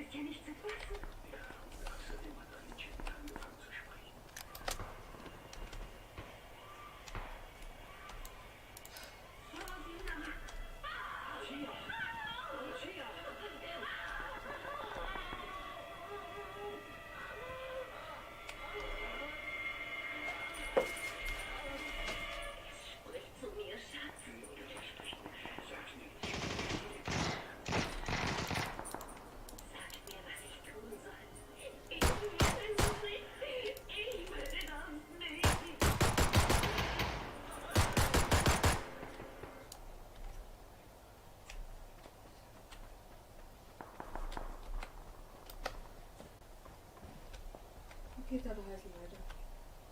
ist ja nicht zu fassen. Ja, und außerdem hat Riccetta angefangen zu sprechen. Rosina! Lucia! Lucia! Es spricht zu mir, Schatz. Lucia spricht. Sag's mir. Sag mir, was ich tun soll. Ich will es nicht. Ich will das nicht. Geht aber heißen weiter.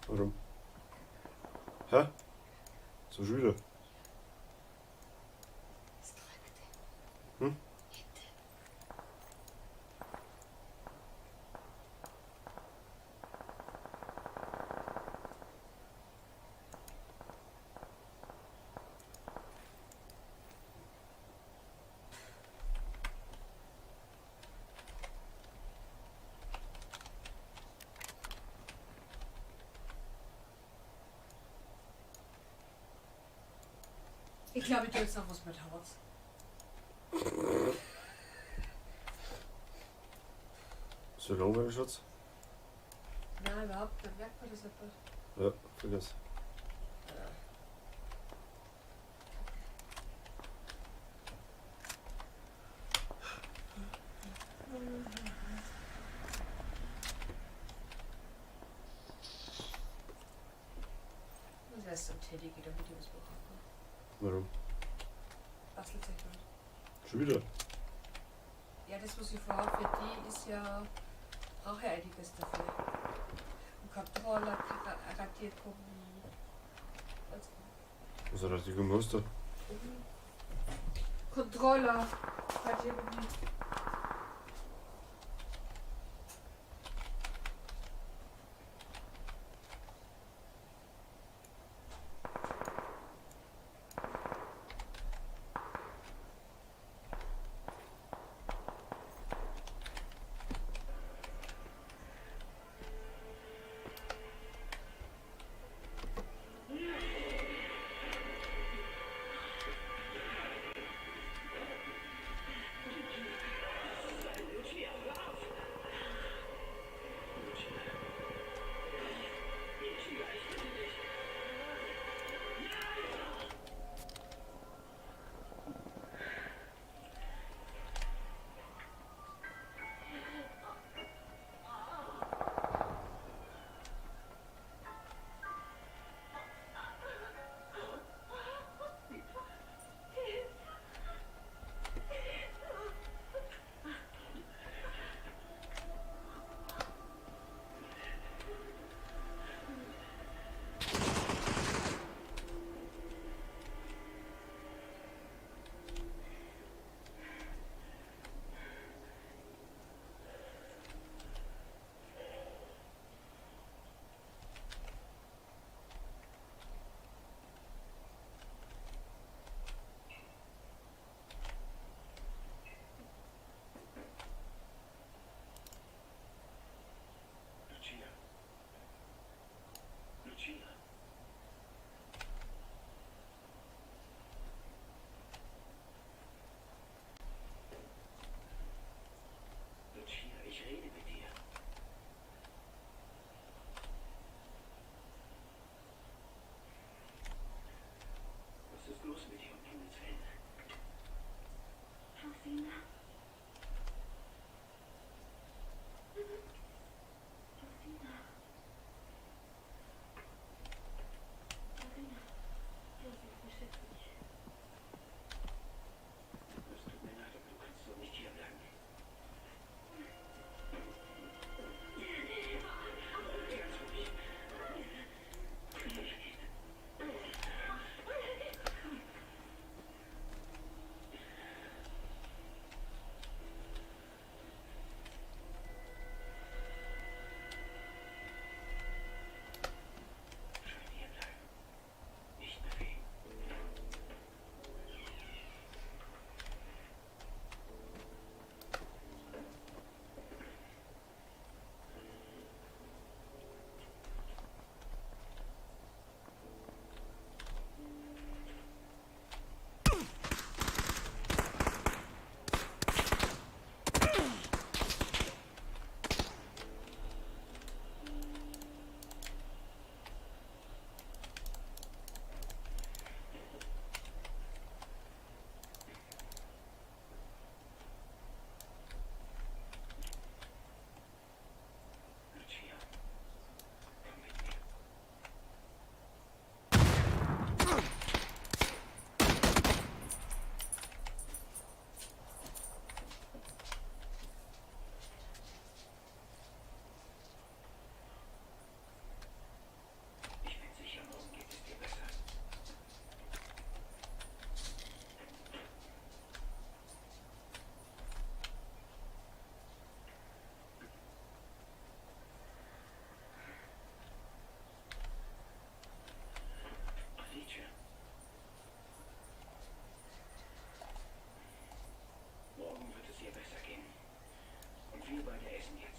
Warum? Hä? So Schüler. Was treibt der? Hm? Hinten. Ich glaube, ich tue jetzt noch was mit Haus. So langweilig, Schatz? Nein, überhaupt, dann merkt man das nicht. Ja, vergiss. Das heißt, zum Teddy geht, damit ich was machen kann. Warum? Bastelzeug halt. Schon wieder? Ja, das, was ich vorhabe für die, ist ja. Brauche ja einiges dafür. Ein Controller, Radiergummi. Also, Was hat das gemacht? Controller, Radiergummi. Lucia, hör auf! Lucia. Lucia, ich bitte dich. Lucia. Lucia. Lucia, ich rede mit dir. Was ist los mit dir, um Himmels Willen? Rosina? Rosina? Rosina, Josef beschütze dich. Es tut mir leid, aber du kannst so nicht hier bleiben. Ganz ruhig. Wir beide essen jetzt.